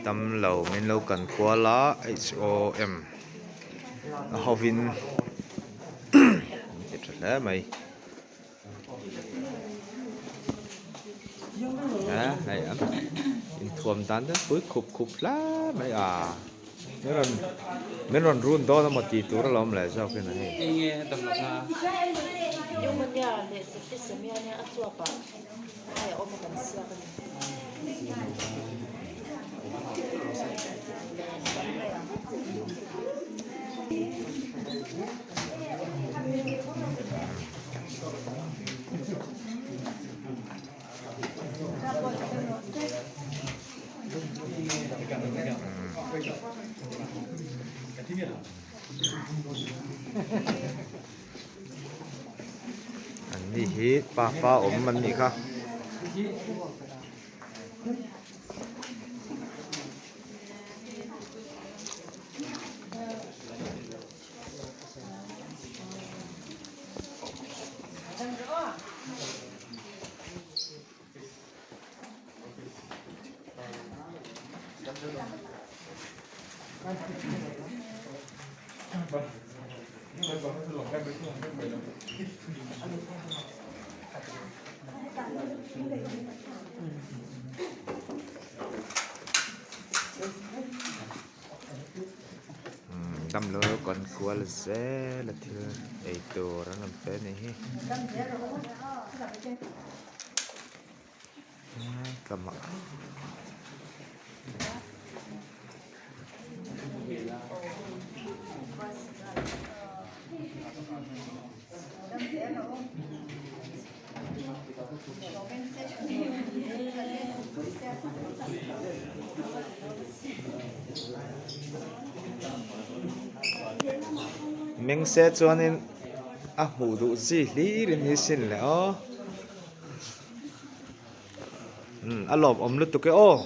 Damlo min lo kan kual a H O M a hovin an ti tha hle mai hei an inthuam dan te pui khup khup hle mai a min rawn min rawn run dawn emaw tih tur alawm le zawk in a hei. An ni hi pafa awm an nih kha. Damlo kan kual zel a thil ei tur an rawn pe a nih hi. Meng se chuanin a hmuh duh chi hlir in hi sin le aw. Umm a lawmawm lutuk e aw.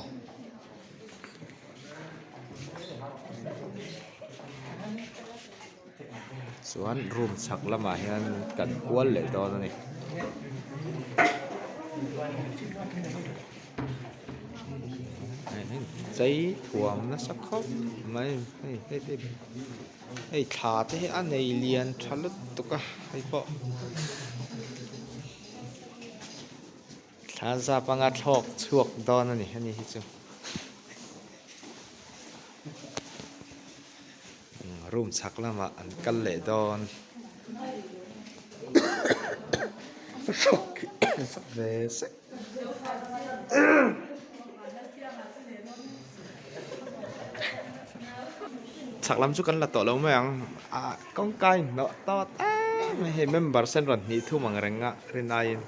Chuan room chhak lamah hian kan kual leh dawn a ni. Chei thuam nasa khawp mai hei hei te hei thla te hi a nei lian tha lutuk a hei pawh. Thla zap anga thlawk chhuak dawn a ni ani hi chu room chhak lamah an kal leh dawn ve sek. Chhak lam chu kan la tawh lo mai ang ah kawngka in hnawh tawt em mai hei member sen rawn hnih thum ang reng a rin aiin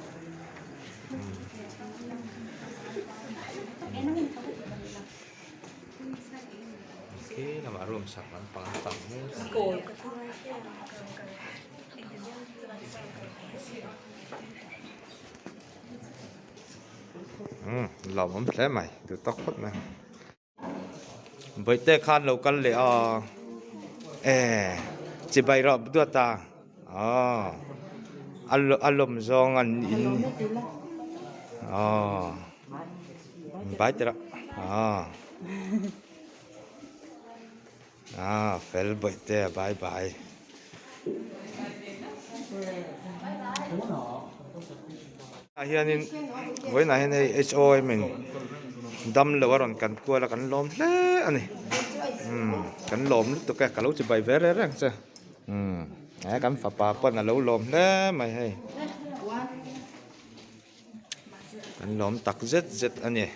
khi lamah room chhak lampang an tam mek a. Umm lawmawm hle mai duh tawk phawt mai. Bawihte khan lo kal leh a e chibai rawh duat a aw a lawm zawng an in aw bai teh rawh aw aw fel bawihte bye bye. Ah hianin vawiinah hian hei H O M in damlo a rawn kan kual a kan lawm hle a ni umm kan lawm lutuk e ka lo chibai ve reng reng che umm he kan fapa pawn a lo lawm hle mai hei kan lawm tak zet zet a ni.